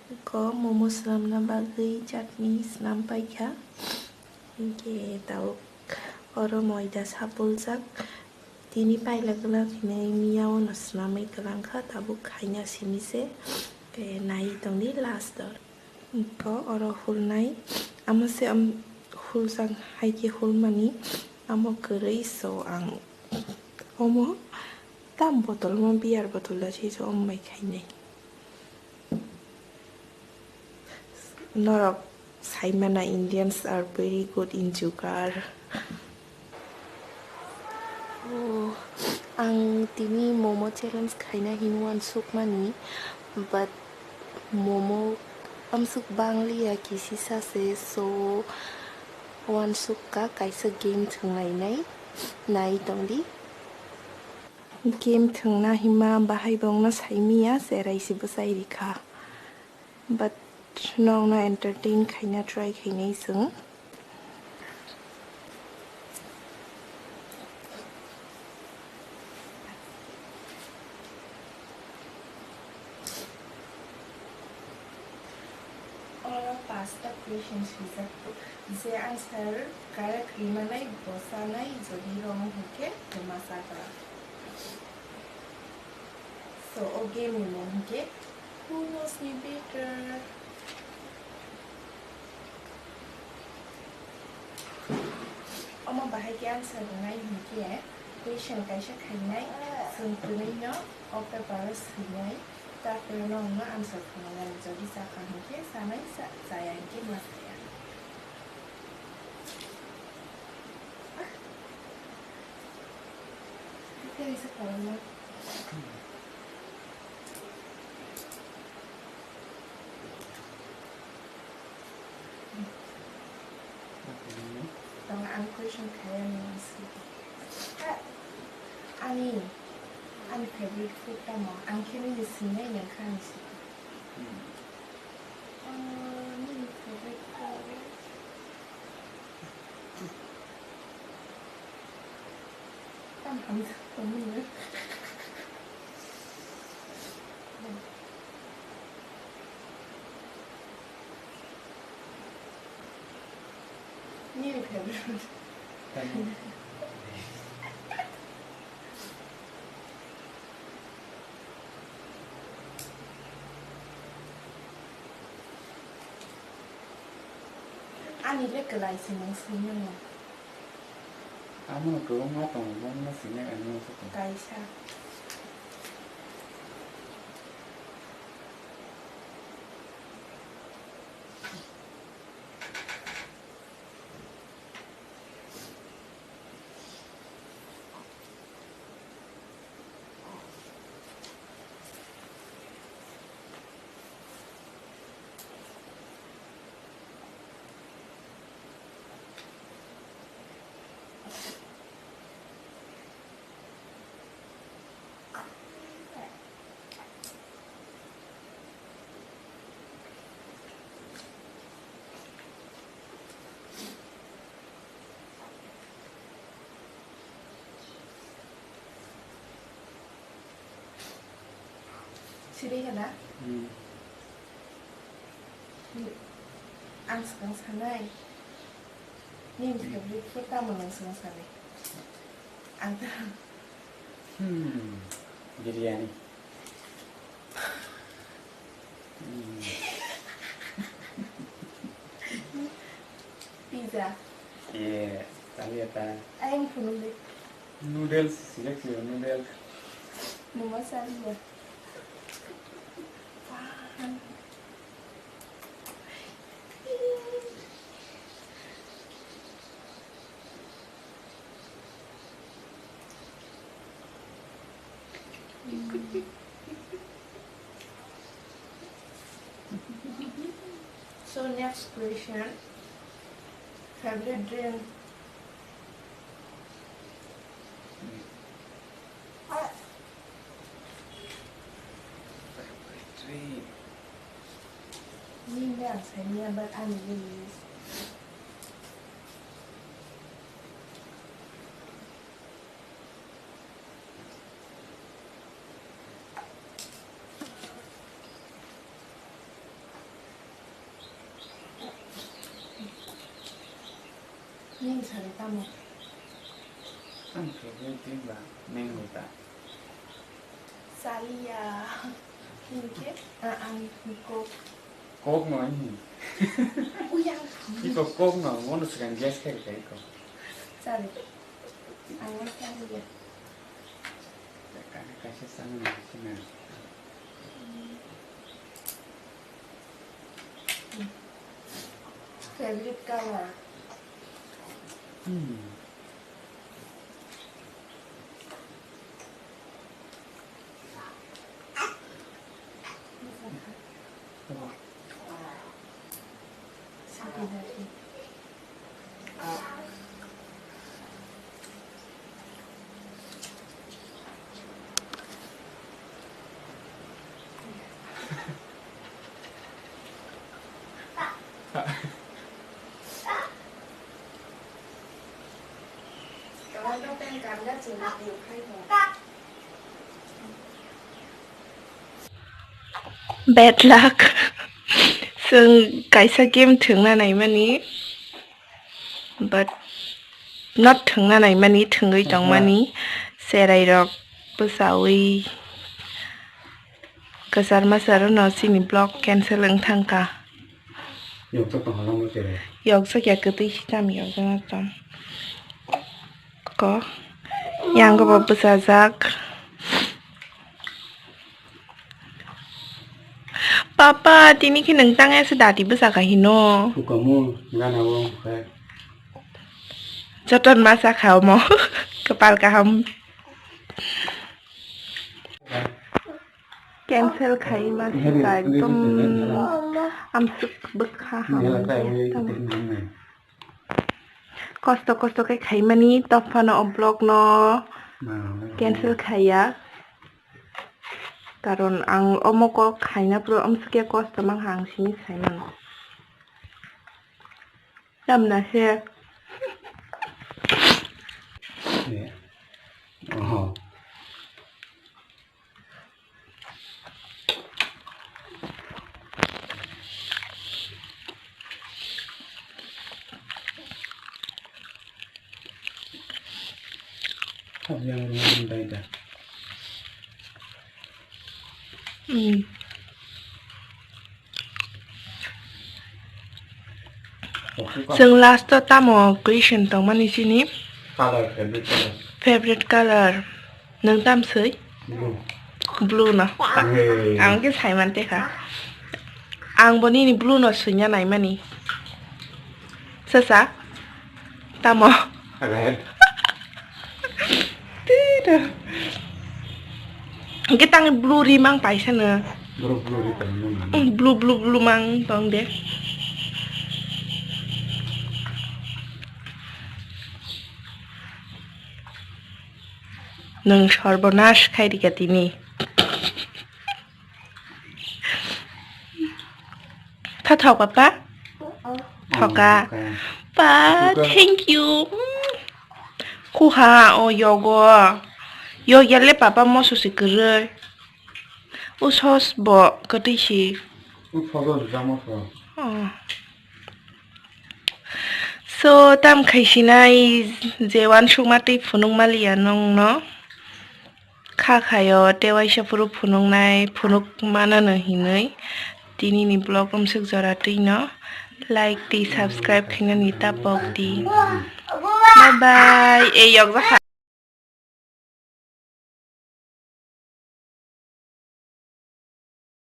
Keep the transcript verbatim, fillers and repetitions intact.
Ko momo swnamna bagwi chutney swnam paikha. Hinkhe tabuk oro moida sapuljak. Tini paila gwlak hinwi miya ono swnamwi kwlangkha, tabuk khaina simi se. Tei nai tongdi last o. Ko oro hulnai. Amo se am huljak hai khe hulmani. Amo kwrwi, so ang omo tam bottle mo beer bottle da se, so omo bai khainai. Norok saimana Indians are very good in jugar. Oh, ang tini momo challenge khaina hinwi uansukmani, but momo amsuk bangliya kisisa se, so uansukka kaisa game thwnglainai, nai tongdi. Game thwngna hima bahai bongno saimiya, cherai se bwchai rikha. But norokno entertain khaina try khainai chwng. Oro pasta question swijak, je answer correct rimanai bo chanai, jodi wrong hwnkhe kwma chagra. So, o game ni mung hwnkhe Who knows me better? Omo bahai khe answer rwnai hinkhe question kaisa khainai, chwng kwrwino o paper o swinai, tarpore no wngno answer phunuknani, jodi chakha hinkhe chanai, cha-, chaya hinkhe ma chaya. Tei kaisa khairokma. Tong ang question khaiyani si. Ani, ani favorite food tamo? Ang khe nini sinai nang kha ani si. Ah, nini favorite food? Tam hamjak tongmani. Nini favorite. Ani le kwlai se nang swimano. Amo no kwbangma tongo, bono no swinai ang no se tongo. Kaisa. Siri ka na? Hmm. Ang swkang sanai. Nini favorite food tamo nang swkang sanai? Ang ta. Hmm. Biryani. Hmm. Pizza. Yeah, taliya ta. Ayang phunuk de. Noodles, select your noodles. Mama sariya. So next question, favorite drink? Favorite drink. Nini ang sanya, but ani nini. Nini sari tamo? Ang favorite din ba mango ta. Saliya. Hinkhe, ah, ang kok. Kok no ini. Uyang. Iko kok no, mono sekarang gas kai kai ko. Sari. Ang saliya. Kaisa sangna sina. Favorite color. Hmm. Bad luck. Chwng kaisa game thwngna naimani, but not thwngna naimani, thwngwi tongmani. Cherai rok bwchawi kwchar machar no chini vlog cancel wng thangkha. Yokjak tong halangma cherai. Yokjak ya, kwtwi si tam yokjak na tong. Ko. Yang bo bwchajak. Papa, tini khe nwng tang ese dati bwchakha hino. Hukamu, gana o, hukai. Joton ma sakha omo. Kwpal kaham. Cancel khai ma sika ekdom amsuk bwkha ham. Kosto kosto khe khaimani, topphano o vlog no cancel khaiya. Karon ang omo kok khaina puro amsukya kosto mankha ang simi saimano. Tamna se. Oho. Thok yang rung rung dai da. Hmm. Chwng last o tamo question tongmani chini? Color, favorite color. Favorite color. Nwng tam swi? Blue. Blue no. Hey. Ang khe saiman tekha. Ang bo nini blue no swina naimani. Sasa? Tamo? Red. Tira. Hingke tang blue ri mang paisa no. Borok blue ri tong nung nang. Mm, blue, blue, blue mang tong de. Nwng sorbonash khai rika tini. Tha thok papa? Thoka. Thoka. Pa, thoka. Thank you. Mm. Khuha o yogo. Yog yale papa moso se kwrwi. O sos bo kwtwi si. O sobo jamo so. Oh. So, tam khai sinai je wansukma twi phunuk maliya nwng no. Kha khayo, tei waisa phuru phunuknai, phunuk manano hinwi. Tinini vlog umsuk jora twi no like tei subscribe khainani ta pok di. Bye bye. Ei, yokjakha.